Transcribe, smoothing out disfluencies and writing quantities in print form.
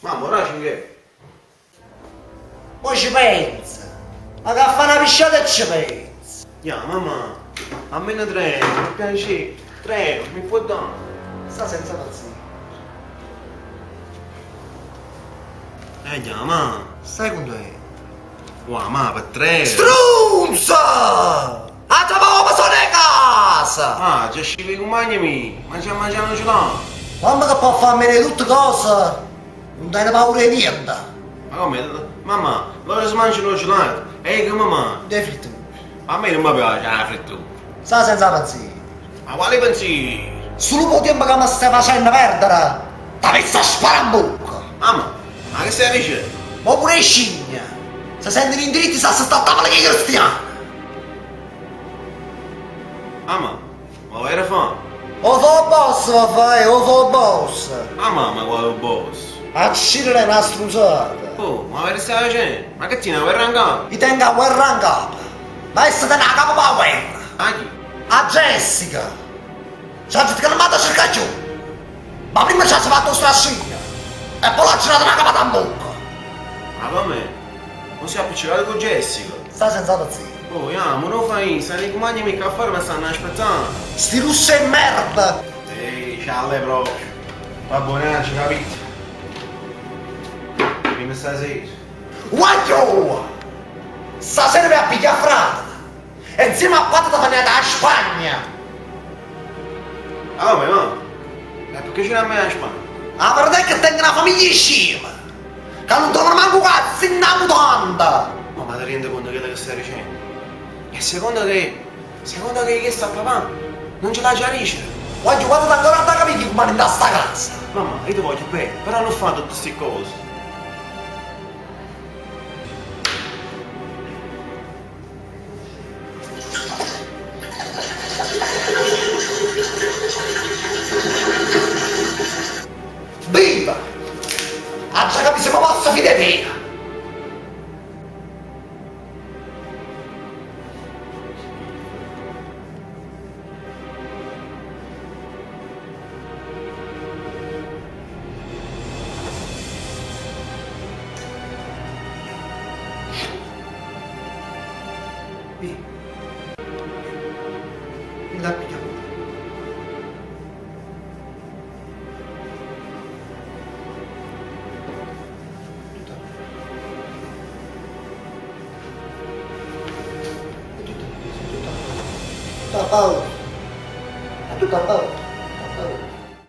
Mamma, 'o racing è? Mo ce penzo. Vaco a fa na pisciata e ce penzo. Ja, mamma, almeno 3, per piacere, 3, mi può dà? Sta senza pazzia. Eh, ja, ma. Stai cuntento? Uà, ma per 3. Strunz! A tra poco sono 'e casa! Ma, già scivo i cumpagni miei, ma già mangiano gelato. Mamma che può far meno 'e tutte cose, nun tene paura 'e niente. Ma come? Mamma, loro si mangiano il gelato e io che mi mangio? De frittura. A me non mi piace la frittura. Sta senza pensieri. Ma quali pensieri? Solo p' 'o tiempo ca me stai facenno perdere, t'avessa sparà 'mbocca! Mamma, ma che stai dicendo? Mo pure 'e scigne se sentono in diritto 'e s'assettà a tavola cu 'e cristiane! Mamma, ma 'o vero fa? O fa 'o boss, va fa, o fa 'o boss! Mamma, ma quale boss? Accirere è na strunzata! Oh, ma che stai facendo? Ma che tieni 'a guerra 'n capo? I' tengo 'a guerra 'n capo, ma essa tene 'a capa p' 'a guerra! A chi? A Jessica! C'aggio ditto ca nun m'ha da cercà cchiù! Ma primma c'aggio fatto 'o strascino e po' l'aggio dato na capata 'mmocca! Ma comme? Mo si è appiccecato cu Jessica? Sta senza pazzia. Oh, jammo, nun fa i', stanno 'e cumpagne miei ccà fora me stanno aspettanno. Sti russe 'e merda! Ehi, cialle proprio. Va buono, aggio capito. Prima stasera. Guagliò! Stasera vai a piglià fratete e 'nzieme a patete ve ne jate 'a Spagna! Ma come, ma? E perché ce ne jamme 'a Spagna? A verità è che tengo na famiglia 'e scieme ca nun trovano manco 'o cazzo dint' 'a mutanda! Ma ma te rende conto chello che stai dicenno? E secondo te, secondo te chesto a papà nun ce l'aggia dicere? Guagliò, patete ancora adda capì chi cummanna dint' 'a sta casa! Mamma, io te voglio bene, però nun fa tutte sti cose. Viva! Aggia capì si me posso fidà 'e te! Vieni. Vieni a pigliare. Tutta. È tutta, tutta, tutta paura. È tutta paura.